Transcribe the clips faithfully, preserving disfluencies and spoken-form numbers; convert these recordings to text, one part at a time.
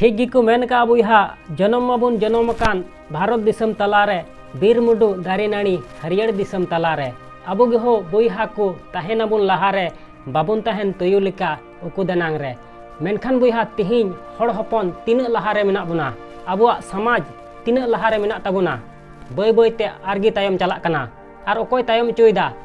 ᱴᱷᱤᱠ ᱜᱮᱠᱚ ᱢᱮᱱ ᱠᱟᱜᱼᱟ ᱵᱚᱭᱦᱟ, ᱡᱚᱱᱚᱢ ᱢᱟᱵᱚᱱ ᱡᱚᱱᱚᱢ ᱟᱠᱟᱱ ᱵᱷᱟᱨᱚᱛ ᱫᱤᱥᱚᱢ ᱛᱟᱞᱟᱨᱮ, ᱵᱤᱨ ᱢᱩᱰᱩ ᱫᱟᱨᱮ ᱱᱟᱹᱲᱤ ᱦᱟᱹᱨᱭᱟᱹᱲ ᱫᱤᱥᱚᱢ ᱛᱟᱞᱟᱨᱮ᱾ ᱟᱵᱚ ᱜᱮᱦᱚᱸ ᱵᱚᱭᱦᱟ ᱠᱚ ᱛᱟᱦᱮᱱᱟᱵᱚᱱ ᱞᱟᱦᱟᱨᱮ, ᱵᱟᱵᱚᱱ ᱛᱟᱦᱮᱱ ᱛᱩᱭᱩ ᱞᱮᱠᱟ ᱩᱠᱩ ᱫᱟᱱᱟᱝ ᱨᱮ᱾ ᱢᱮᱱᱠᱷᱟᱱ ᱵᱚᱭᱦᱟ, ᱛᱤᱦᱤᱧ ᱦᱚᱲ ᱦᱚᱯᱚᱱ ᱛᱤᱱᱟᱹᱜ ᱞᱟᱦᱟᱨᱮ ᱢᱮᱱᱟᱜ ᱵᱚᱱᱟ, ᱟᱵᱚᱣᱟᱜ ᱥᱚᱢᱟᱡᱽ ᱛᱤᱱᱟᱹᱜ ᱞᱟᱦᱟᱨᱮ ᱢᱮᱱᱟᱜ ᱛᱟᱵᱚᱱᱟ, ᱵᱟᱹᱭ ᱵᱟᱹᱭᱛᱮ ᱟᱨᱜᱮ ᱛᱟᱭᱚᱢ ᱪᱟᱞᱟᱜ ᱠᱟᱱᱟ᱾ ᱟᱨ ᱚᱠᱚᱭ ᱛᱟᱭᱚᱢ ᱦᱚᱪᱚᱭᱮᱫᱟ?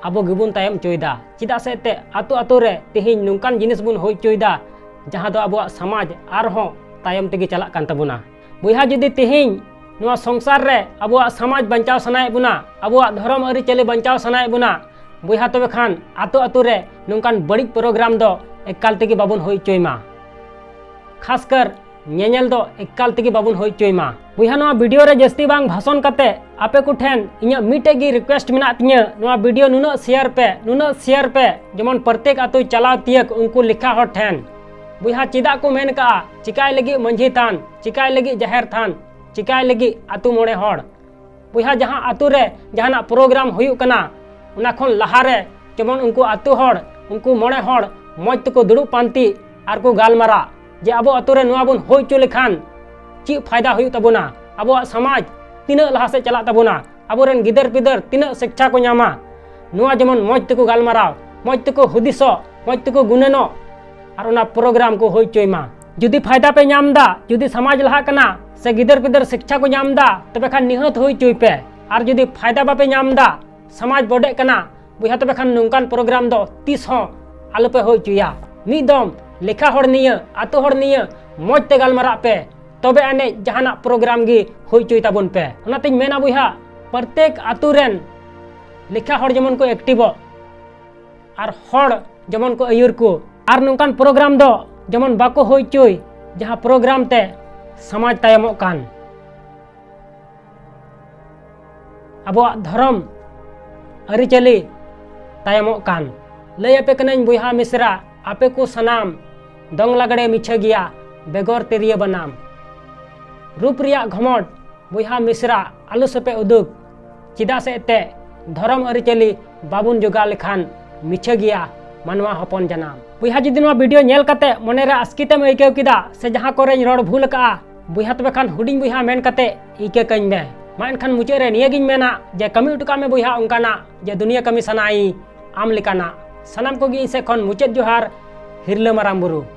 ᱟᱵᱚ ᱜᱮᱵᱚᱱ ᱛᱟᱭᱚᱢ ᱦᱚᱪᱚᱭᱮᱫᱟ᱾ ᱪᱮᱫᱟᱜ ᱥᱮ ᱮᱱᱛᱮᱫ ᱟᱛᱳ ᱟᱛᱳ ᱨᱮ ᱛᱮᱦᱮᱧ ᱱᱚᱝᱠᱟᱱ ᱡᱤᱱᱤᱥ ᱵᱚᱱ ᱦᱩᱭ ᱦᱚᱪᱚᱭᱮᱫᱟ, ᱡᱟᱦᱟᱸ ᱫᱚ ᱟᱵᱚᱣᱟᱜ ᱥᱚᱢᱟᱡᱽ ᱟᱨᱦᱚᱸ ᱛᱟᱭᱚᱢ ᱛᱮᱜᱮ ᱪᱟᱞᱟᱜ ᱠᱟᱱ ᱛᱟᱵᱚᱱᱟ᱾ ᱵᱚᱭᱦᱟ, ᱡᱩᱫᱤ ᱛᱮᱦᱮᱧ ᱱᱚᱣᱟ ᱥᱚᱝᱥᱟᱨ ᱨᱮ ᱟᱵᱚᱣᱟᱜ ᱥᱚᱢᱟᱡᱽ ᱵᱟᱧᱪᱟᱣ ᱥᱟᱱᱟᱭᱮᱫ ᱵᱚᱱᱟ, ᱟᱵᱚᱣᱟᱜ ᱫᱷᱚᱨᱚᱢ ᱟᱹᱨᱤᱪᱟᱹᱞᱤ ᱵᱟᱧᱪᱟᱣ ᱥᱟᱱᱟᱭᱮᱫ ᱵᱚᱱᱟ, ᱵᱚᱭᱦᱟ, ᱛᱚᱵᱮ ᱠᱷᱟᱱ ᱟᱛᱳ ᱟᱛᱳ ᱨᱮ ᱱᱚᱝᱠᱟᱱ ᱵᱟᱹᱲᱤᱡ ᱯᱨᱳᱜᱨᱟᱢ ᱫᱚ ᱮᱠᱟᱞ ᱛᱮᱜᱮ ᱵᱟᱵᱚᱱ ᱦᱩᱭ ᱦᱚᱪᱚᱭ ᱢᱟ᱾ ᱠᱷᱟᱥᱠᱟᱨ ᱧᱮᱧᱮᱞ ᱫᱚ ᱮᱠᱟᱞ ᱛᱮᱜᱮ ᱵᱟᱵᱚᱱ ᱦᱩᱭ ᱦᱚᱪᱚᱭ ᱢᱟ᱾ ᱵᱚᱭᱦᱟ, ᱱᱚᱣᱟ ᱵᱷᱤᱰᱤᱭᱳ ᱨᱮ ᱡᱟᱹᱥᱛᱤ ᱵᱟᱝ ᱵᱷᱟᱥᱚᱱ ᱠᱟᱛᱮ ᱟᱯᱮ ᱠᱚ ᱴᱷᱮᱱ ᱤᱧᱟᱹᱜ ᱢᱤᱫᱴᱮᱡ ᱜᱮ ᱨᱤᱠᱩᱭᱮᱥᱴ ᱢᱮᱱᱟᱜ ᱛᱤᱧᱟᱹ, ᱱᱚᱣᱟ ᱵᱷᱤᱰᱤᱭᱳ ᱱᱩᱱᱟᱹᱜ ᱥᱮᱭᱟᱨ ᱯᱮ, ᱱᱩᱱᱟᱹᱜ ᱥᱮᱭᱟᱨ ᱯᱮ, ᱡᱮᱢᱚᱱ ᱯᱨᱚᱛᱮᱠ ᱟᱛᱳᱭ ᱪᱟᱞᱟᱣ ᱛᱤᱭᱟᱹᱜ ᱩᱱᱠᱩ ᱞᱮᱠᱷᱟ ᱦᱚᱲ ᱴᱷᱮᱱ᱾ ᱵᱚᱭᱦᱟ, ᱪᱮᱫᱟᱜ ᱠᱚ ᱢᱮᱱ ᱠᱟᱜᱼᱟ, ᱪᱤᱠᱟᱭ ᱞᱟᱹᱜᱤᱫ ᱢᱟᱹᱡᱷᱤ ᱛᱷᱟᱱ, ᱪᱤᱠᱟᱭ ᱞᱟᱹᱜᱤᱫ ᱡᱟᱦᱮᱨ ᱛᱷᱟᱱ, ᱪᱤᱠᱟᱭ ᱞᱟᱹᱜᱤᱫ ᱟᱛᱳ ᱢᱚᱬᱮ ᱦᱚᱲ? ᱵᱚᱭᱦᱟ, ᱡᱟᱦᱟᱸ ᱟᱛᱳ ᱨᱮ ᱡᱟᱦᱟᱱᱟᱜ ᱯᱨᱳᱜᱨᱟᱢ ᱦᱩᱭᱩᱜ ᱠᱟᱱᱟ, ᱚᱱᱟ ᱠᱷᱚᱱ ᱞᱟᱦᱟᱨᱮ ᱡᱮᱢᱚᱱ ᱩᱱᱠᱩ ᱟᱛᱳ ᱦᱚᱲ, ᱩᱱᱠᱩ ᱢᱚᱬᱮ ᱦᱚᱲ ᱢᱚᱡᱽ ᱛᱮᱠᱚ ᱫᱩᱲᱩᱵ ᱯᱟᱱᱛᱮ ᱟᱨ ᱠᱚ ᱜᱟᱞᱢᱟᱨᱟᱜ ᱡᱮ ᱟᱵᱚ ᱟᱛᱳ ᱨᱮ ᱱᱚᱣᱟ ᱵᱚᱱ ᱦᱩᱭ ᱦᱚᱪᱚ ᱞᱮᱠᱷᱟᱱ ᱪᱮᱫ ᱯᱷᱟᱭᱫᱟ ᱦᱩᱭᱩᱜ ᱛᱟᱵᱚᱱᱟ, ᱟᱵᱚᱣᱟᱜ ᱥᱚᱢᱟᱡᱽ ᱛᱤᱱᱟᱹᱜ ᱞᱟᱦᱟ ᱥᱮᱫ ᱪᱟᱞᱟᱜ ᱛᱟᱵᱚᱱᱟ, ᱟᱵᱚᱨᱮᱱ ᱜᱤᱫᱟᱹᱨ ᱯᱤᱫᱟᱹᱨ ᱛᱤᱱᱟᱹᱜ ᱥᱤᱠᱪᱷᱟ ᱠᱚ ᱧᱟᱢᱟ᱾ ᱱᱚᱣᱟ ᱡᱮᱢᱚᱱ ᱢᱚᱡᱽ ᱛᱮᱠᱚ ᱜᱟᱞᱢᱟᱨᱟᱣ, ᱢᱚᱡᱽ ᱛᱮᱠᱚ ᱦᱩᱫᱤᱥᱚᱜ, ᱢᱚᱡᱽ ᱛᱮᱠᱚ ᱜᱩᱱᱟᱹᱱᱚᱜ, ᱟᱨ ᱚᱱᱟ ᱯᱨᱳᱜᱨᱟᱢ ᱠᱚ ᱦᱩᱭ ᱦᱚᱪᱚᱭ ᱢᱟ᱾ ᱡᱩᱫᱤ ᱯᱷᱟᱭᱫᱟ ᱯᱮ ᱧᱟᱢ ᱮᱫᱟ, ᱡᱩᱫᱤ ᱥᱚᱢᱟᱡᱽ ᱞᱟᱦᱟᱜ ᱠᱟᱱᱟ ᱥᱮ ᱜᱤᱫᱟᱹᱨ ᱯᱤᱫᱟᱹᱨ ᱥᱤᱠᱪᱷᱟ ᱠᱚ ᱧᱟᱢ ᱮᱫᱟ, ᱛᱚᱵᱮ ᱠᱷᱟᱱ ᱱᱤᱦᱟᱹᱛ ᱦᱩᱭ ᱦᱚᱪᱚᱭ ᱯᱮ᱾ ᱟᱨ ᱡᱩᱫᱤ ᱯᱷᱟᱭᱫᱟ ᱵᱟᱯᱮ ᱧᱟᱢ ᱮᱫᱟ, ᱥᱚᱢᱟᱡᱽ ᱵᱚᱰᱮᱜ ᱠᱟᱱᱟ, ᱵᱚᱭᱦᱟ, ᱛᱚᱵᱮ ᱠᱷᱟᱱ ᱱᱚᱝᱠᱟᱱ ᱯᱨᱳᱜᱨᱟᱢ ᱫᱚ ᱛᱤᱥ ᱦᱚᱸ ᱟᱞᱚᱯᱮ ᱦᱩᱭ ᱦᱚᱪᱚᱭᱟ᱾ ᱢᱤᱫ ᱫᱚᱢ ᱞᱮᱠᱷᱟ ᱦᱚᱲ ᱱᱤᱭᱟᱹ, ᱟᱛᱳ ᱦᱚᱲ ᱱᱤᱭᱟᱹ ᱢᱚᱡᱽ ᱛᱮ ᱜᱟᱞᱢᱟᱨᱟᱜ ᱯᱮ, ᱛᱚᱵᱮ ᱟᱹᱱᱤᱡ ᱡᱟᱦᱟᱱᱟᱜ ᱯᱨᱳᱜᱨᱟᱢ ᱜᱮ ᱦᱩᱭ ᱦᱚᱪᱚᱭ ᱛᱟᱵᱚᱱ ᱯᱮ᱾ ᱚᱱᱟᱛᱤᱧ ᱢᱮᱱᱟ ᱵᱚᱭᱦᱟ, ᱯᱨᱚᱛᱮᱠ ᱟᱛᱳ ᱨᱮᱱ ᱞᱮᱠᱷᱟ ᱦᱚᱲ ᱡᱮᱢᱚᱱ ᱠᱚ ᱮᱠᱴᱤᱵᱚᱜ ᱟᱨ ᱦᱚᱲ ᱡᱮᱢᱚᱱ ᱠᱚ ᱟᱹᱭᱩᱨ ᱠᱚ, ᱟᱨ ᱱᱚᱝᱠᱟᱱ ᱯᱨᱳᱜᱨᱟᱢ ᱫᱚ ᱡᱮᱢᱚᱱ ᱵᱟᱠᱚ ᱦᱩᱭ ᱦᱚᱪᱚᱭ, ᱡᱟᱦᱟᱸ ᱯᱨᱳᱜᱨᱟᱢ ᱛᱮ ᱥᱚᱢᱟᱡᱽ ᱛᱟᱭᱚᱢᱚᱜ ᱠᱟᱱ, ᱟᱵᱚᱣᱟᱜ ᱫᱷᱚᱨᱚᱢ ᱟᱹᱨᱤᱪᱟᱹᱞᱤ ᱛᱟᱭᱚᱢᱚᱜ ᱠᱟᱱ᱾ ᱞᱟᱹᱭ ᱟᱯᱮ ᱠᱟᱹᱱᱟᱹᱧ ᱵᱚᱭᱦᱟ ᱢᱤᱥᱨᱟ, ᱟᱯᱮ ᱠᱚ ᱥᱟᱱᱟᱢ ᱫᱚᱝ ᱞᱟᱜᱽᱲᱮ ᱢᱤᱪᱷᱟᱹ ᱜᱮᱭᱟ ᱵᱮᱜᱚᱨ ᱛᱤᱨᱭᱳ ᱵᱟᱱᱟᱢ᱾ ᱨᱩᱯ ᱨᱮᱭᱟᱜ ᱜᱷᱚᱢᱚᱴ ᱵᱚᱭᱦᱟ ᱢᱤᱥᱨᱟ ᱟᱞᱚ ᱥᱮᱯᱮ ᱩᱫᱩᱜ, ᱪᱮᱫᱟᱜ ᱥᱮ ᱮᱱᱛᱮ ᱫᱷᱚᱨᱚᱢ ᱟᱹᱨᱤᱪᱟᱹᱞᱤ ᱵᱟᱵᱚᱱ ᱡᱚᱜᱟᱣ ᱞᱮᱠᱷᱟᱱ ᱢᱤᱪᱷᱟᱹ ᱜᱮᱭᱟ᱾ ᱢᱟᱱᱣᱟ ᱦᱚᱯᱚᱱ ᱡᱟᱱᱟᱢ᱾ ᱵᱚᱭᱦᱟ, ᱡᱩᱫᱤ ᱱᱚᱣᱟ ᱵᱷᱤᱰᱤᱭᱳ ᱧᱮᱞ ᱠᱟᱛᱮ ᱢᱚᱱᱮᱨᱮ ᱟᱥᱠᱮᱛᱮᱢ ᱟᱹᱭᱠᱟᱹᱣ ᱠᱮᱫᱟ ᱥᱮ ᱡᱟᱦᱟᱸ ᱠᱚᱨᱮᱧ ᱨᱚᱲ ᱵᱷᱩᱞ ᱟᱠᱟᱜᱼᱟ, ᱵᱚᱭᱦᱟ ᱛᱚᱵᱮ ᱠᱷᱟᱱ ᱦᱩᱰᱤᱧ ᱵᱚᱭᱦᱟ ᱢᱮᱱ ᱠᱟᱛᱮ ᱤᱠᱟᱹ ᱠᱟᱹᱧ ᱢᱮ᱾ ᱢᱟ ᱮᱱᱠᱷᱟᱱ ᱢᱩᱪᱟᱹᱫ ᱨᱮ ᱱᱤᱭᱟᱹᱜᱤᱧ ᱢᱮᱱᱟ ᱡᱮ ᱠᱟᱹᱢᱤ ᱦᱚᱴᱚ ᱠᱟᱜ ᱢᱮ ᱵᱚᱭᱦᱟ ᱚᱱᱠᱟᱱᱟᱜ ᱡᱮ ᱫᱩᱱᱤᱭᱟᱹ ᱠᱟᱹᱢᱤ ᱥᱟᱱᱟᱭᱤᱧ ᱟᱢ ᱞᱮᱠᱟᱱᱟᱜ᱾ ᱥᱟᱱᱟᱢ ᱠᱚᱜᱮ ᱤᱧ ᱥᱮᱫ ᱠᱷᱚᱱ ᱢᱩᱪᱟᱹᱫ ᱡᱚᱦᱟᱨ, ᱦᱤᱨᱞᱟᱹ ᱢᱟᱨᱟᱝ ᱵᱩᱨᱩ᱾